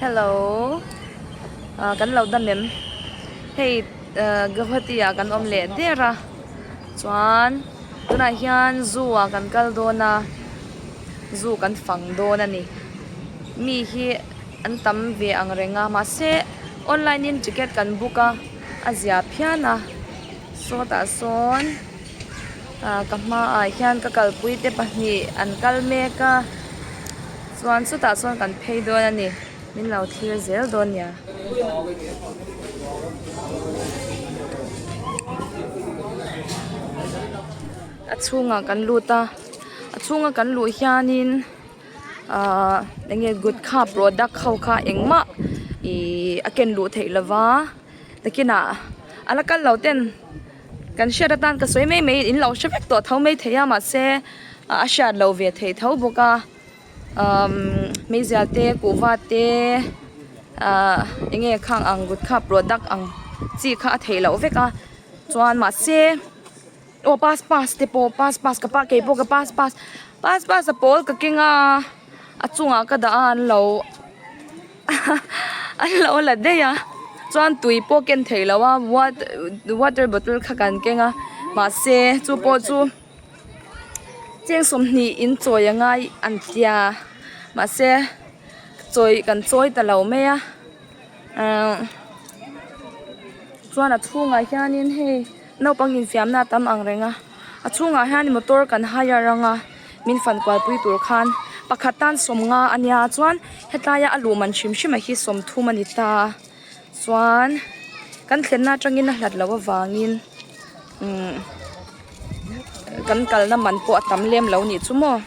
Hello ah kan lo dam em hei ah Guwahati ah kan awm leh der a chuan tunah hian zoo ah kan kal dawn a zoo kan fang dawn a ni mi hi an tam ve ang reng a mahse online in ticket kan book a a zia phian a sawtah sawn ah ka hmaah hian ka kalpui te pahnih an kal mek a chuan chutah chuan kan phei dawn a ni min lo thlir zel dawn nia. A chhungah kan lut a a chhunga kan luh hianin ahh eng nge gutkha product ho kha engmah ihh a ken luh theih lova takinah a la kal lo ten kan hriat atan ka sawi mai mai in lo hre vek tawh tho mai thei a mahse a hriat loh ve theih tho bawk a umm meizial te kuhva te ahh eng nge khang ang gutkha product ang chi kha a theih loh vek a chuan mahse aw pass pass te pawh pass pass ka pa keipawh ka pass pass pass pass a pawl ka keng a a chungah ka dah a an lo an lo la daih a chuan tui pawh ken theih loh a water bottle kha kan keng a mahse chu pawh chu cheng sawmhnih in chawi a ngai an tia mahse chawi kan chawi ta lo mai a ahh chuan a chhungah hianin hei naupang infiamna a tam ang reng a a chhungah hian motor kan hire ang a min fan kual pui tur khan pakhat tan sawmnga a nia chuan hetlai a a luh man hrim hrim a hi sawmthum a ni ta chuan kan thlenna atangin a hlat loh avangin umm kan kalna man pawh a tam lem lo nih chu maw.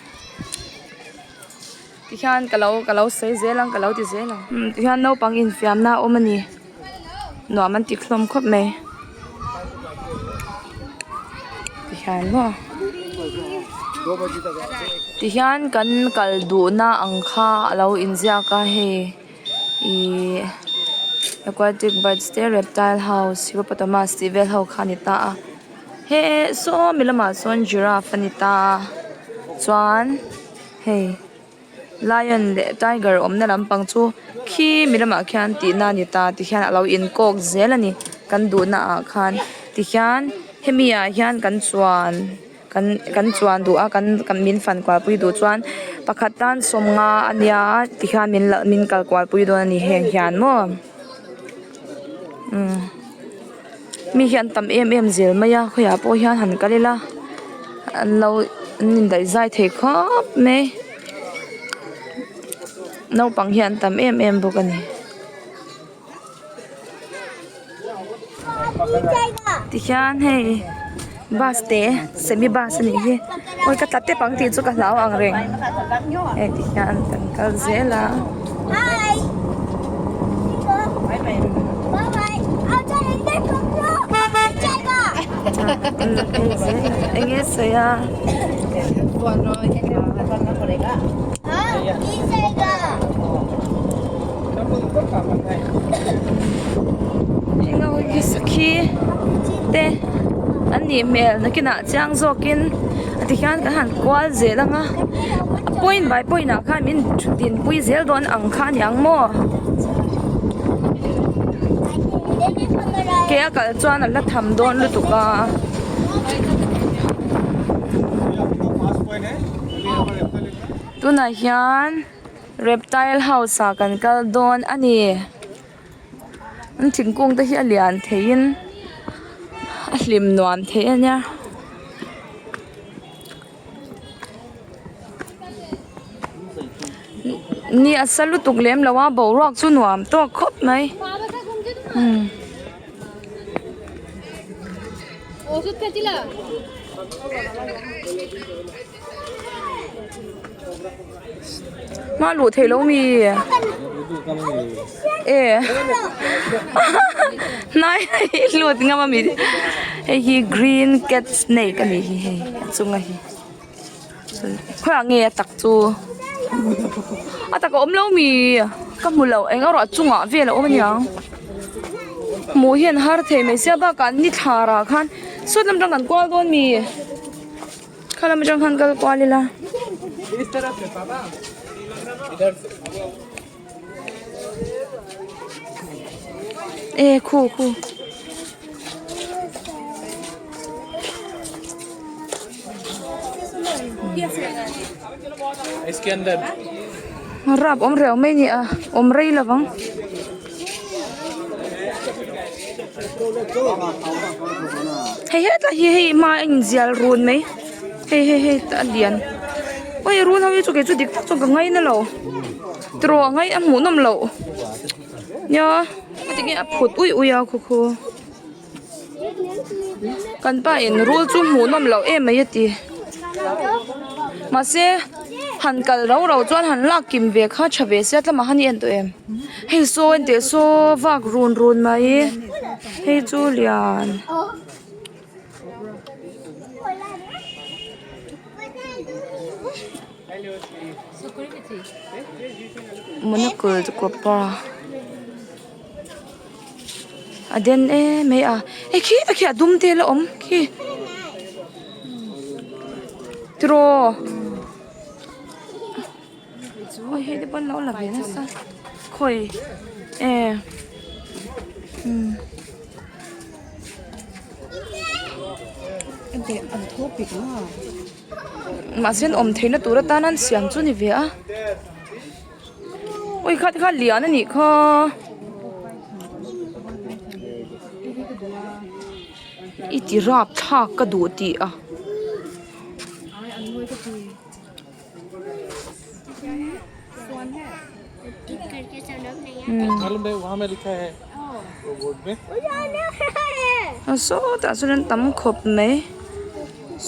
Tihian ka lo ka lo sawi zel ang ka lo ti zel ang umm tihian naupang infiamna a awm a ni nuam an ti hlawm khawp mai tihian maw tihian kan kal duhna ang kha a lo inziak a hei ihh aquatic birds te reptile house hippopotamus tih vel ho kha a ni ta a he sawmi lamah sawn giraffe a ni ta a chuan. Hei lion leh tiger awmna lampang chu khi mi lamah khian tihna a ni ta tikhian a lo inkawk zel a ni kan duhna ah khan tikhian hemi ah hian kan chuan kan kan chuan duh a kan kan min fan kual pui duh chuan pakhat tan sawmnga a nia tikhian min la min kal kual pui dawn a ni heng hian maw umm. Mi hi an tam em em zel mai a khawiah pawh hian han kal ila an lo an indaih zai thei khawp mai naupang hi an tam em em bawk a ni. Tihian hei bus te semi bus a nih hi awi ka tla tep ang tih chu ka hlau ang reng hei tihian kan kal zel a. Eng nge sawi a. Heng ho hi sakhi te an nih hmel nakinah chiang zawkin ti hian kan han kual zel ang a a point by point ah khan min dinpui zel dawn ang kha a ni ang maw ke a kal chuan a la tham dawn lutuk a. Tunah hian reptile house ah kan kal dawn a ni an thingkung te hi a lian theiin a hlim nuam thei a nia. Ni a sa lutuk lem lo a boruak chu nuam tawk khawp mai umm. Hma luh theih loh mi e hnai hi lut ngam a mi hei hi green cat snake a nih hi hei a chunga hi khawiah nge a tak chu a tak a awm lo mi ka hmu lo eng erawh a chungah vel a awm a niang hmuh hian har thei mai sia bakah ni thlar ah khan sawt lam atang kan kual dawn mi. Kha lam atang khan kal kual ila. E khu khu. Rap awm reuh mai ni a awm rei lo vang. Hei hetlai hi hei hma a inzial run mai hei hei hei a lian awi run ho hi chu kei chu dik tak chuan ka ngaina lo tiraw a ngai a hmuh nawm loh nia tinge a phut uih uih a khaw khaw kan pa in rul chu hmuh nawm loh em mai a ti mahse han kal rau rau chuan han lak kim ve kha tha ve sia tlama han i en tawh em hei saw en teh saw vak run run mai hei chu lian. Monocle kawpa. A den em mai a hei khi tak hi a dum te la awm khi tiraw awi hei te pawn lo la ve nasa khawi e umm. Mahse an awm theihna tur atan an siam chu a ni ve a. Ui kha tikha lian a nih kha i ti rap thlak ka duh tih a. Sawtah chuan an tam khawp mai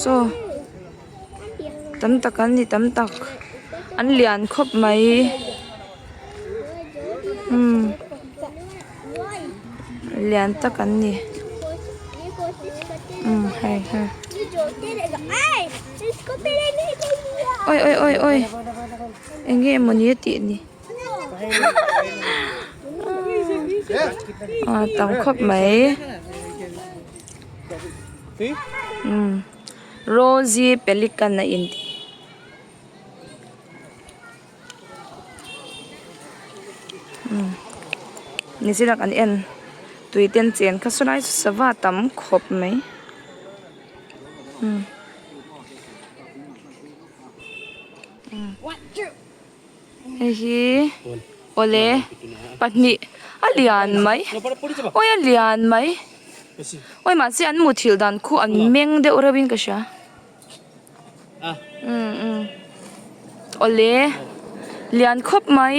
saw. Tam tak an ni tam tak an lian khawp mai umm lian tak an ni umm hei hei awi awi awi awi eng nge mawni a tih ni a tam khawp mai umm. Rosie pelican a inti. Umm nichina kan en tui ten chen kha saw lai chu sava tam khawp mai umm hei hi awle pahnih a lian mai awi a lian mai awi mahse an muthilh dan khu an meng deuh reuh in ka hria umm umm awle lian khawp mai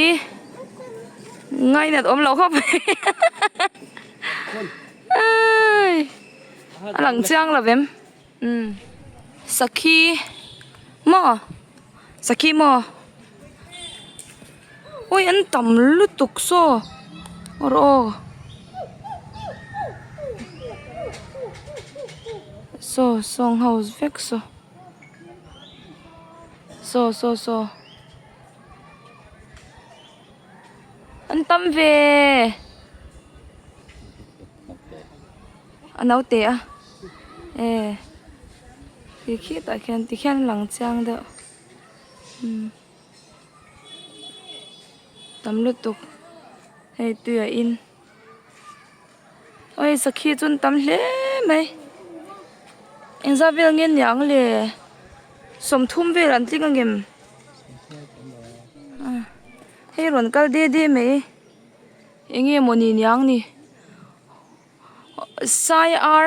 ngainat awm loh khawp mai a lang chiang lo vem. Umm sakhi maw sakhi maw awi an tam lutuk saw awr aw saw sawng ho vek saw saw saw saw an tam ve. A naute a e khi khitah khian tikhian a lang chiang deuh umm tam lutuk hei tui a in awi sakhi chu an tam hle mai engzat vel nge niang le 30 vel an tling angem hei rawn kal de de mai enge mawni niang ni. Sai ar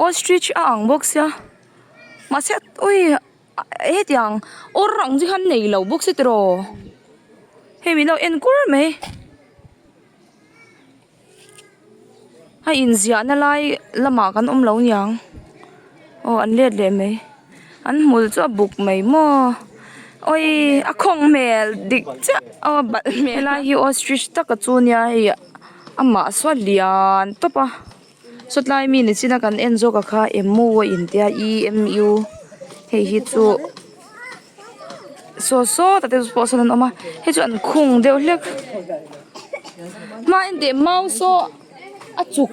ostrich a ang bawk sia mahse ui hetiang awr ang chi khan nei lo bawk si tiraw hei min lo en kur mai a inziah na lai lamah kan awm lo niang aw an let leh mai an hmul chu a buk mai maw awi a khawng hmel dik chiah aw a balh hmel helai hi ostrich taka chu nia hei. Amah saw lian tawp a sawtlai mi ni chin a kan en zawk a kha emu a intia e m u hei hi chu saw saw ta te pawh sawn an awm a hei chu an khung deuh hlek hma en teh mau saw a chuk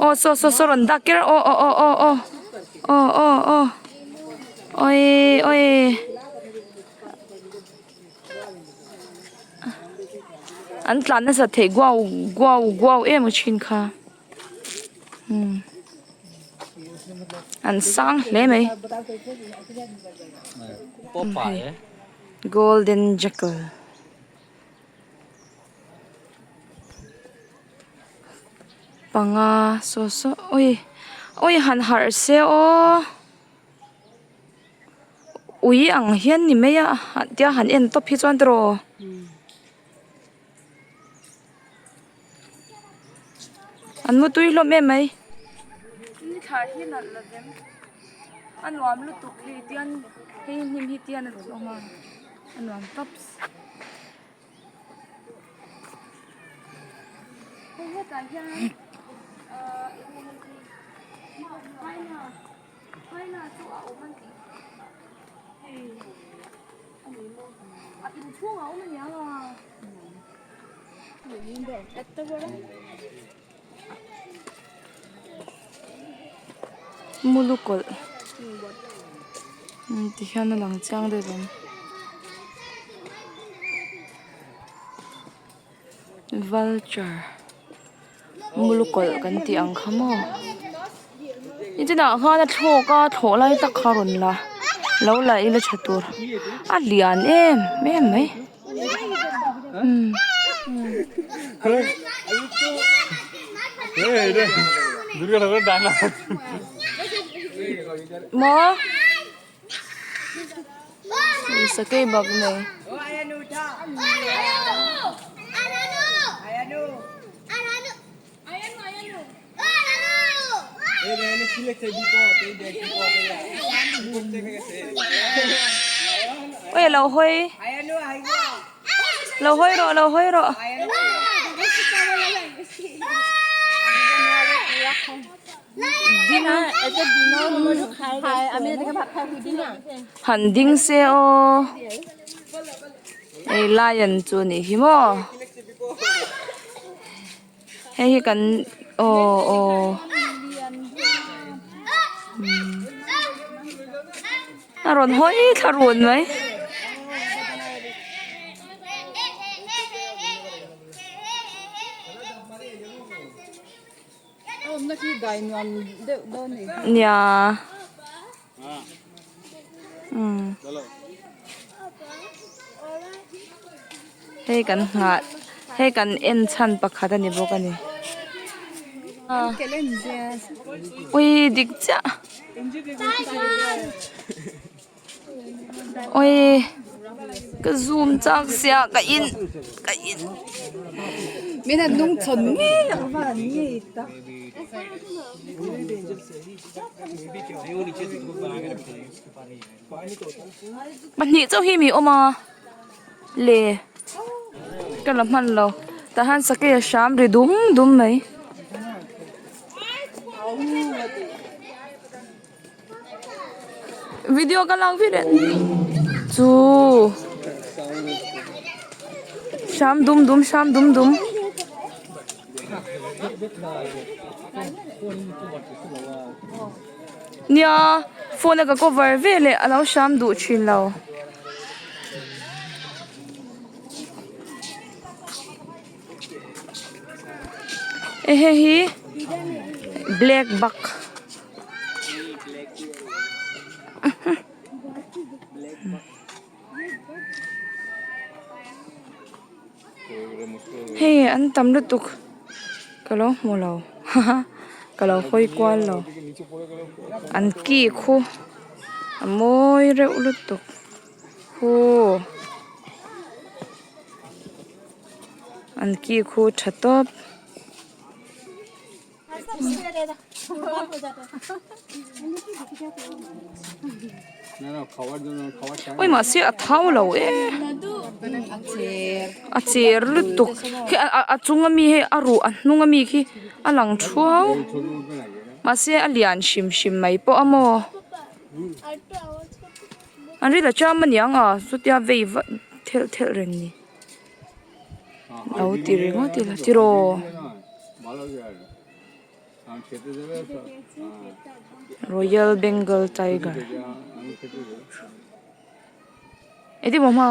aw saw saw saw rawn dak ker aw aw aw aw aw aw aw aw awi awi. An tlan nasa theih guau guau guau em thin kha umm an sang hle mai golden jackal. Panga saw saw ui ui han harh se aw ui ang hian ni mai a tia han en tawp hi chuan tiraw. An mu tui hlawm em mai. Ni thla hi nalh lo vem a nuam lutuk hei tian hei hnim hi tian a rawn awm a a nuam tawps. Hei hetah hian ahh eng nge hei hi hyena hyena chu a awm a ni hei a ni maw a inchhungah a awm aniang a. Mulu kawlh ti hian a lang chiang deuh ang vulture mulu kawlh kan tih ang kha maw nichinah khan a thlawk a thlawh lai tak kha a rawn la lo la ila tha tur a lian em em mai. Maw sakei bak nei. Ui lo hawi lo hawi rawh lo hawi rawh. Han ding se aw hei lion chu anih hi maw. Hei hi kan aw aw a rawn hawi thla run mai. Nia. Hei kan nghah hei kan en chhan pakhat a ni bawk a ni ui dik chiah ui ka zoom chak sia ka in ka in. Pahnih chauh hi mi awm a le ka la hman lo tah hian sakei a hram ri dum dum mai. Video ka lak viau leh chu hram dum dum hram dum dum. Nia phone a ka cover veleh a lo hram duh thin lo. Hei hi black buck. Hei an tam lutuk ka lo hmu lo ka lo hawi kual lo an ki khu a mawi reuh lutuk khu an ki khu tha tawp. Ui mahse a thau lo e a cher lutuk khi a chung ami hei a ruh a hnung ami khi a lang thuau mahse a lian hrim hrim mai pawh a maw an ri la cham aniang a chutia vei va thelh thelh reng ni. Lo ti ringawt ila tiraw. Royal Bengal Tiger. Eti maw hma?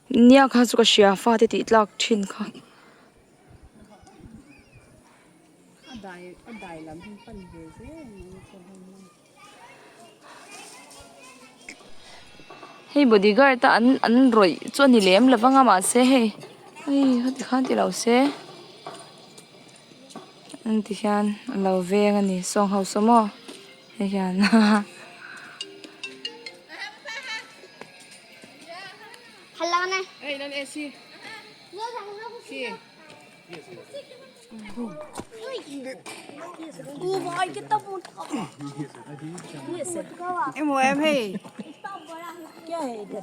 Nia kha chu ka hria fate tih tlak thin kha. Hei bodyguard a an an rawih chu a ni lem lo vang a mahse hei hei heti khan ti lo se an ti hian a lo veng a ni sawng ho saw maw hei hian haha.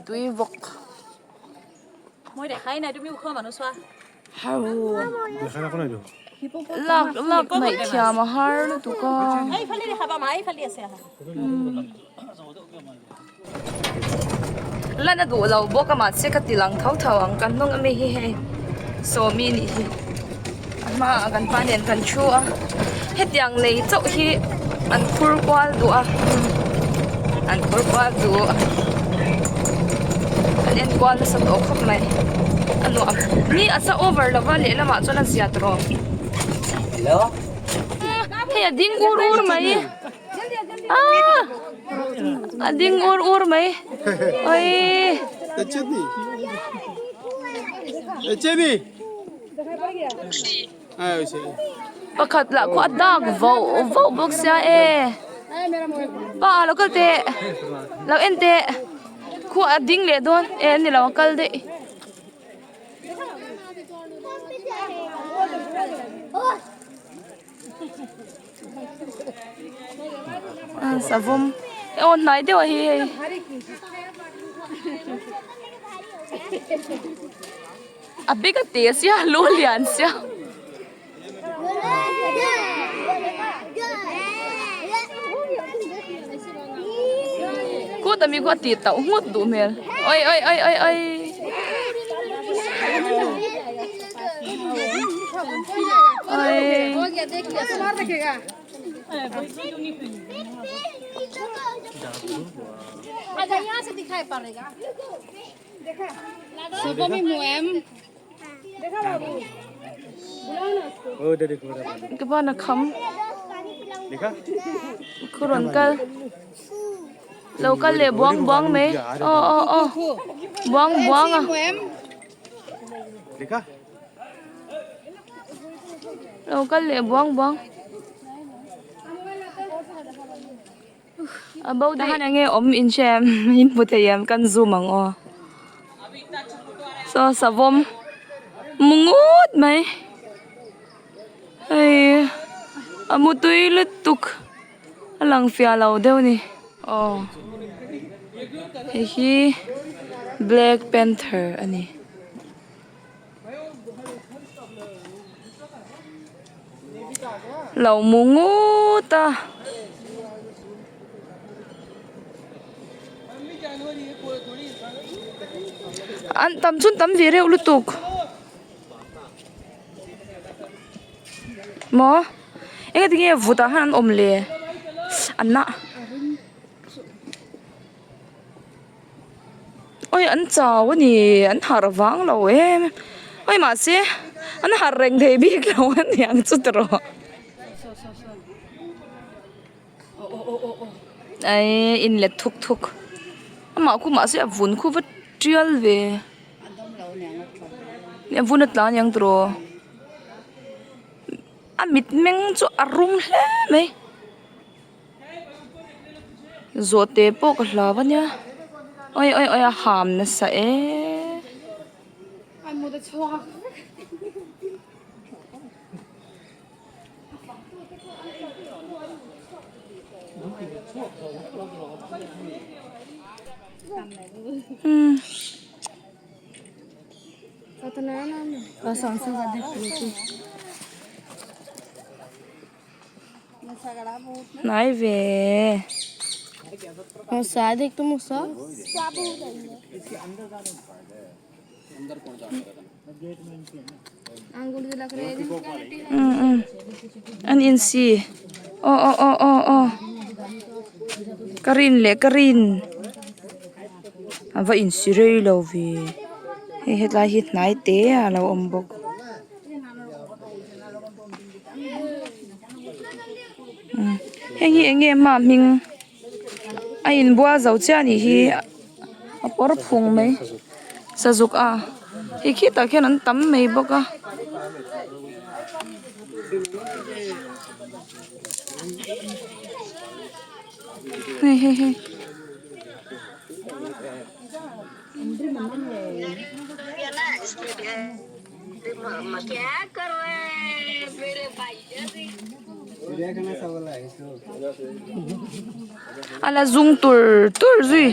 Tui vawk lak lak hnaih thiam a har lutuk a. Lan a duh lo bawk a mahse ka ti lang tho tho ang kan hnung ami hi hei sawmi nih hi a hmaah kan pa nen kan thu a hetiang nei chauh hi an phur kual duh a an phur kual duh an en kual nasa tawh khawp mai a nuam ni a sa over lova lehlamah chuan a zia tawh hei a ding ur ur mai. Ah! A ding ur ur mai. Oi. Pakhat lah khu a dak vauh vauh bawk sia e. Pa lo kal teh. Lo en teh. Khu a ding leh dawn e ni lo a kal daih. Savawm aw hnai deuh a hi hei a big a te sia lu a lian sia. Kut ami khu a tih tauh nghut duh hmel oi oi oi oi oi. Ka ban a kham khu rawn kal lo kal leh buang buang mai aw aw aw buang buang a. Lo kal leh buang buang. A bo daih. Tahan enge awm in hre em in hmu thei em kan zoom ang aw. Saw savawm mu ngut mai. Hei a mu tui lutuk a lang fiah lo deuh a ni. Aw hei hi black panther a ni. Lo mu ngut a. An tam chun tam ve reuh lutuk. Maw eng tinge vut ah hian an awm le an nah. Oi an chau a ni an harh vang lo em oi mahse an harh reng thei bik lo a niang chu tawh ai in let thuk thuk amah khu mahse a vun khu va tial ve a vun a tla aniang tawh a mit meng chu a rum hle mai. Zawhte pawh ka hlau a nia oi oi oi a ham nasa e. Hnai ve. Um um an insi aw aw aw aw aw ka rin leh ka rin a va insi rei lo ve hei hetlai hi hnai te a lo awm bawk. Heng hi eng nge hma hming a inbual zo chiah a nih hi a pawr phung mai sazuk a hei khitah khian an tam mai bawk a. Hei hei hei. A la zung tur tur zui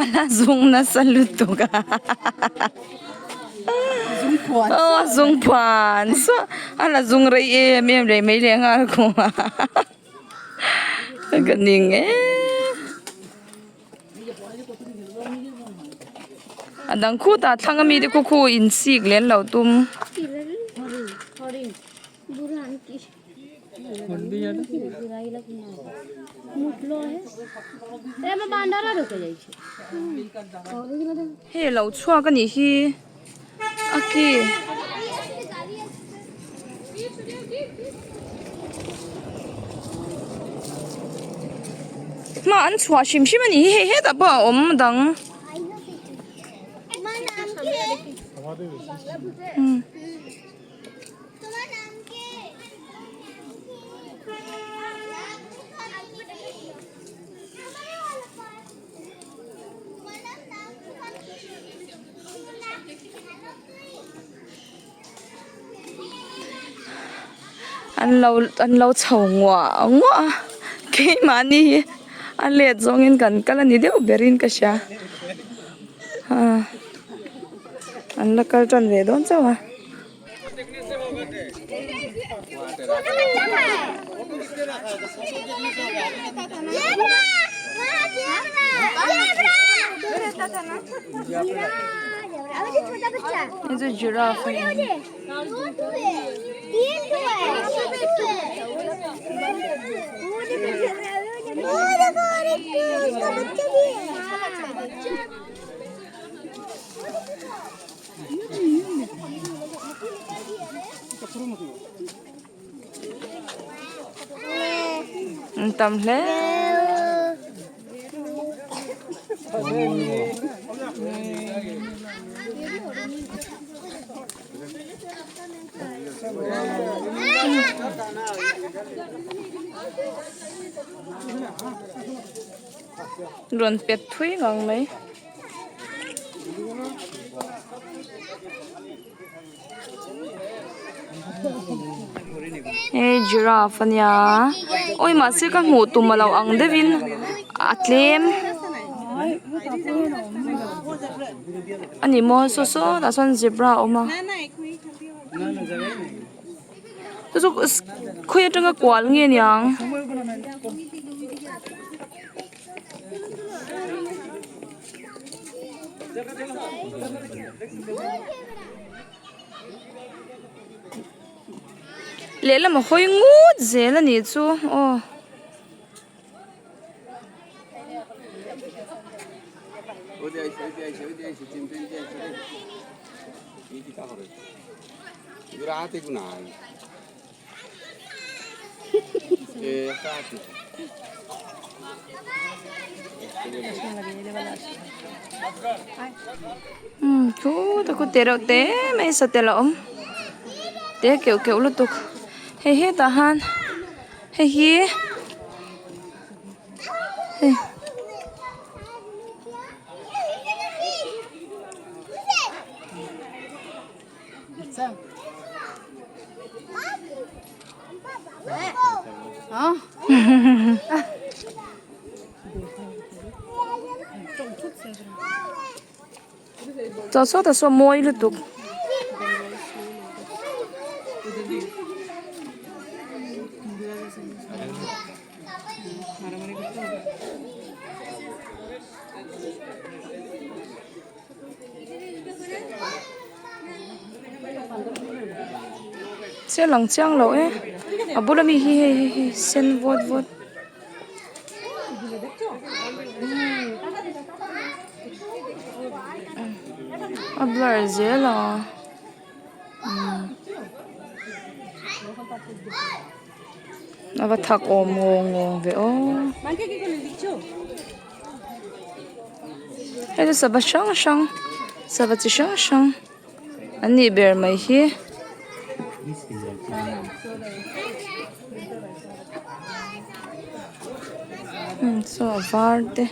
a la zung nasa lutuk a aw a zung phuan suah a la zung rei em em rei mai leh nghal khum a ka ning em. A dang khutah thlang ami te khu khu in sik leh an lo tum. Hei lo chhuak a nih hi a ki. Hma an chhuah hrim hrim a nih hi hei hetah pawh a awm dang. An lo an lo chho nguah nguah a keimahni hi a let zawngin kan kal a ni deuh berin ka hria ah an la kal tan ve dawn chauh a. Hei chu giraffe a ni. An tam hle. Rawn pet thui ngang mai. Hei giraffe a nia awi mahse ka hmuh tum a lo ang deuhin a tlem a ni maw saw saw tah sawn zebra a awm a chu chu khawi atanga kual nge niang. Lehlam a hawi ngut zel a nih chu aw. Umm chu ta khu te reuh te mai satel a awm te keuh keuh lutuk hei hetah han hei hi hei. Chaw sawt a saw mawi lutuk. Chiah lang chiang lo e a bula mi hi hei hei hei sen vawt vawt. A blur zel a umm a va thak awm ngawng ngawng ve aw. Hei chu sava hrang hrang sava chi hrang hrang an nih ber mai hi. Saw a var te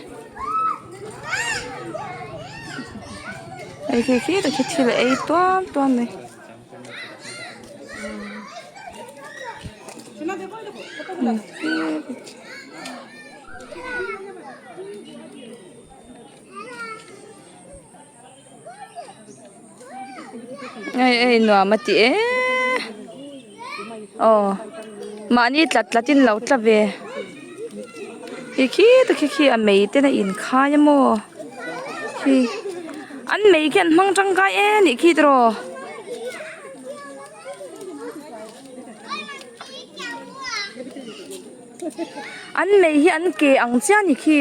hei khi khi tak hi thil a ei tuam tuam mai. Hei hei nuam a ti em aw mahni tlat tlat in lo tla ve khi khi te khi khi a mei ten a inkhai a maw khi an mei khi an hmang tangkai em a nih khi tiraw. An mei hi an ke ang chiah a ni khi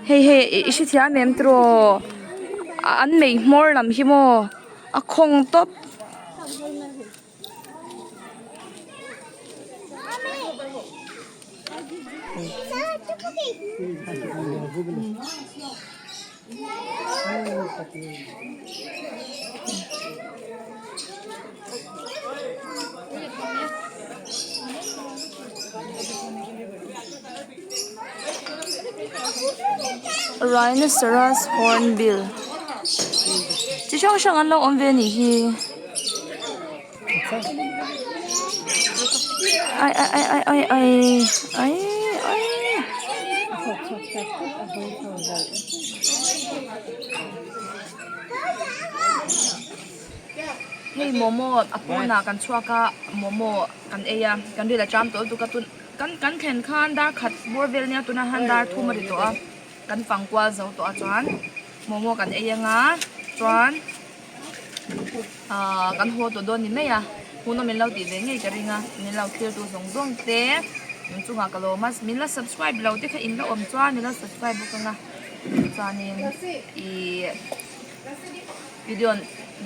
hei hei i hrethiam em tiraw an mei hmawr lam hi maw a khawng tawp. Rhinoceros hornbill chi hrang hrang an lo awm ve a nih hi ai ai ai ai ai ai ai ai. Hei momo a pawnah kan chhuak a momo kan ei a kan ril a ṭam tawh lutuk a tun kan kan thlen khan dar khat bawr vel nia tunah hian dar thum a ri tawh a kan fang kual zo tawh a chuan momo kan ei anga chuan ahh kan haw tawh dawn ni mai a hun awm in lo tih ve ngei ka ring a min lo thlir tu zawng zawng te in chungah ka lawm a min la subscribe lo te kha in la awm chuan min lo subscribe bawk anga chuanin ihh video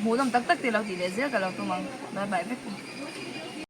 hmuhnawm tak tak te lo tih leh zel ka lo tum ang bye bye vek.